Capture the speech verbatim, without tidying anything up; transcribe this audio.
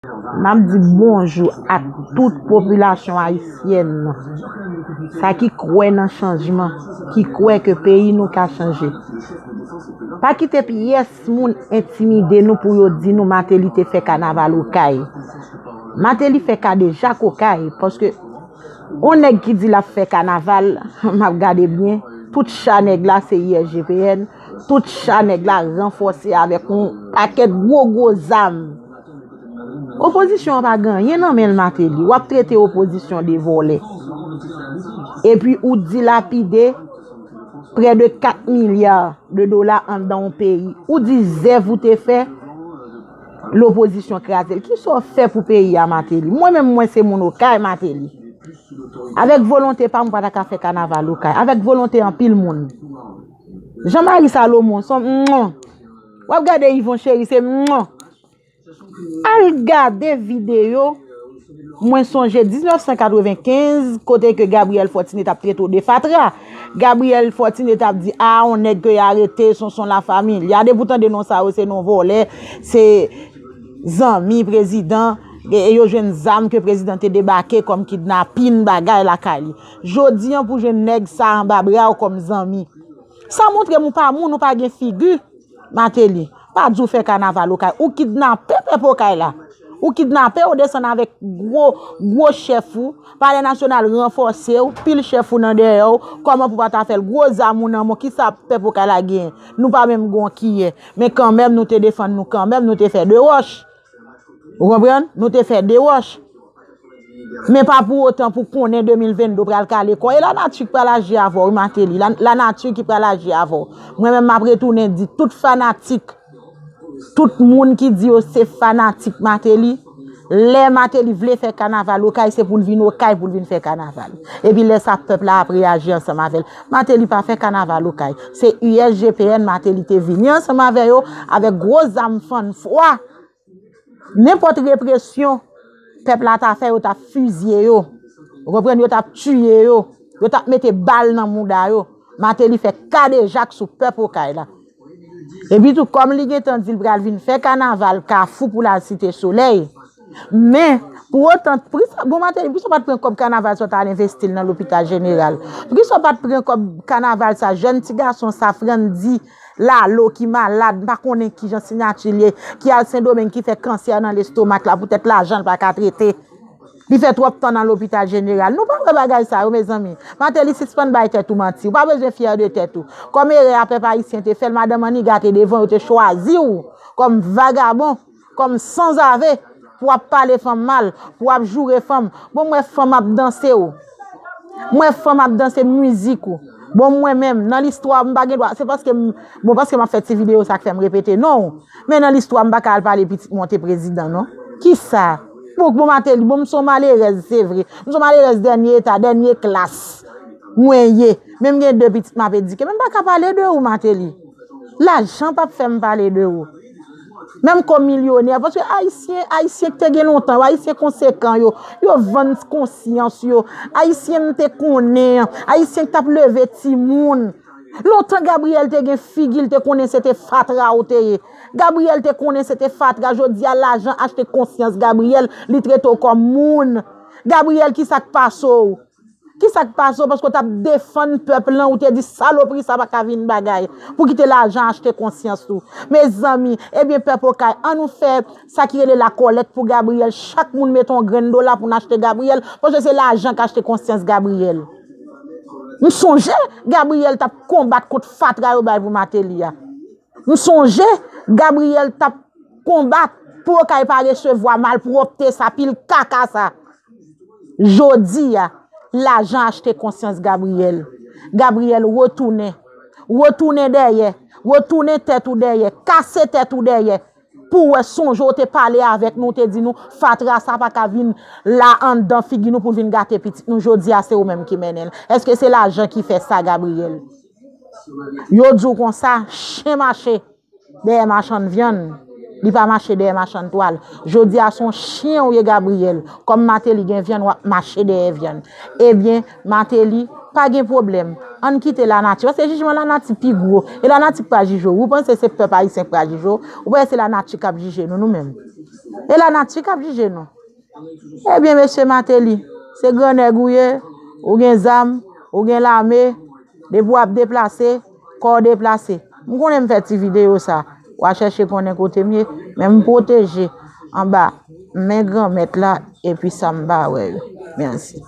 M ap di bonjou ak tout popilasyon ayisyèn nan. Sa ki kwè nan chanjman, ki kwè ke peyi nou ka chanje. Pa kite pyès moun entimide nou pou yo di nou Martelly te fè kanaval Okay. Martelly fè kadejak Okay, paske yon nèg ki di l ap fè kanaval, m ap gade byen, tout cha nèg la se I S G P N, tout cha nèg la ranfòse avèk yon pakèt gwo gwo zam. Opozisyon an pa gen anyen nan men l, Martelly. W ap trete opozisyon de vòlè. Epi ou dilapide prè de kat milya de dola anndan yon peyi. Ou di zèv ou te fè, lopozisyon kraze l. Kisa w fè pou peyi a, Martelly? Mwen menm, mwen se moun Okay, Martelly. Avèk volonte pa m, m pa ta ka fè kanaval Okay. Avèk volonte anpil moun. Jean Marie Salomon, se yon mwen. W ap gade Yvon Chéry, se mwen. Al gade videyo, mwen sonje diznèf san katrevenkenz, kote ke Gabriel Fortuné t ap trete w de fatra. Gabriel Fortuné t ap di, a, yon nèg ke y arete, Sonson Lafamilya. Depi w tande non sa yo, se non vòlè, se zanmi prezidan, e, e yo jwenn zam ke prezidan te debake kòm kidnapin, bagay lakay li. Jodi an pou jwenn nèg sa anba bra w kòm zanmi. Sa montre m ou pa moun, ou pa gen figi. Martelly, pa di w fè kanaval Okay. Ou kidnape pèp Okay la. Ou kidnape, ou desann avèk gwo, gwo chèf ou. Palè Nasyonal ranfòse w, pil chèf ou nan dèyè w. Kòman pou pa ta fè l? Gwo zam ou nan men w, kisa pèp Okay la genyen? Nou pa menm gen yon kiyè. Men kanmenm, nou te defann nou kanmenm, nou te fè de wòch. Ou konprann? Nou te fè de wòch. Men pa pou otan pou konnen de mil vennde pral kale kò. E lanati k pral aji avè w, wi, Martelly. La, lanati ki pral aji avè w. Mwen menm, m ap retounen di tout fanatik, tout moun ki di yo se fanatik Martelly, lè Martelly vle fè kanaval Okay, se pou l vin Okay pou l vin fè kanaval. Epi lè sa, pèp la ap reyaji ansanm avè l. Martelly pa fè kanaval Okay. Se U S G P N Martelly te vini ansanm avè yo, avèk gwo zam fann fwa. Nenpòt represyon pèp la ta fè, yo t ap fizye yo. Ou konprann? Yo t ap tiye yo. Yo t ap mete bal nan mouda yo. Martelly fè kadejak sou pèp Okay la. Epi tou, kòm li gentan di l pral vin fè kanaval Kafou pou l al Site Solèy. Men, pou otan, poukisa, bon, Martelly, poukisa w pa t pran kòb kanaval sa w t al envesti l nan lopital jeneral? Poukisa w pa t pran kòb kanaval sa, jèn ti gason sa, Frandy Lalo ki malad, m pa konnen kijan siyati l ye, ki al Sendomeng, ki fè kansè nan lestomak la, poutèt lajan l pa ka trete. Li fè twòp tan nan lopital jeneral. Nou pa wè bagay sa yo, mezanmi. Martelly, sispann bay tèt ou manti. Ou pa bezwen fyè de tèt ou. Kòm erè a pèp ayisyen te fè l, madanm Anniga te devan, yo te chwazi w kòm vagabon, kòm sanzave, pou w ap pale fanm mal, pou w ap joure fanm. Bon, m wè fanm ap danse w. M wè fanm ap danse mizik ou. Bon, mwen menm, nan listwa, m pa gen dwa. Se paske m, bon, paske m ap fè ti videyo, sa k fè m repete non w. Men nan listwa, m pa ka al pale pitit mwen te prezidan, non. Kisa? Bon, bon, Martelly, bon, m se yon malerèz, se vre. M se yon malerèz dènye eta, dènye klas. Mwen ye. Men m gen de pitit m ap edike. Men m pa ka pale de ou, Martelly. Lajan p ap fè m pale de ou. Menm kòm milyonè, paske Ayisyen, Ayisyen k te gen lontan yo, Ayisyen konsekan yo, yo vann konsyans yo. Ayisyen m te konnen an, Ayisyen k t ap leve timoun. Lontan Gabriel te gen figi, l te konnen se te fatra ou te ye. Gabriel te konnen se te fatra, jodi a lajan achte konsyans Gabriel, li trete w kòm moun. Gabriel, kisa k pase w? Kisa k pase w? Paske w t ap defann pèp lan, ou te di salopri sa pa ka vin bagay. Pou kite lajan achte konsyans ou. Mezanmi, ebyen pèp Okay, ann nou fè sa ki rele lakòlèt pou Gabriel. Chak moun mete yon grenn dola pou n achte Gabriel, paske se lajan k achte konsyans Gabriel. M sonje Gabriel t ap konbat kont fatra yo bay pou Martelly a. M sonje Gabriel t ap konbat pou yo kay pa resevwa malpwòpte sa, pil kaka sa. Jodi a, lajan achte konsyans Gabriel. Gabriel, retounen. Retounen dèyè. Retounen tèt ou dèyè. Kase tèt ou dèyè. Pou w wè, sonje w te pale avèk nou, w te di nou, fatra sa pa ka vin la anndan figi nou pou l vin gate pitit nou. Jodi a, se ou menm ki mennen l. Èske se lajan ki fè sa, Gabriel? Yo di w konsa, chen mache dèyè machann vyann, li pa mache dèyè machann twal. Jodi a, se yon chen ou ye, Gabriel. Kòm Martelly gen vyann, w ap mache dèyè vyann. Ebyen, Martelly, pa gen pwoblèm. Ann kite lanati. Paske jijman lanati pi gwo. E lanati k pral jije w. Ou panse se pèp ayisyen k pral jije w? Ou panse se lanati k ap jije nou, nou menm? E lanati k ap jije nou. Ebyen, mesye Martelly, se gran nèg ou ye, ou gen zam, ou gen lame, depi w ap deplase, kò w deplase. M konnen m fè ti videyo sa, w a chèche konnen kote m ye, men m pwoteje anba men Granmèt la, epi sa m pa wè yo. Mèsi.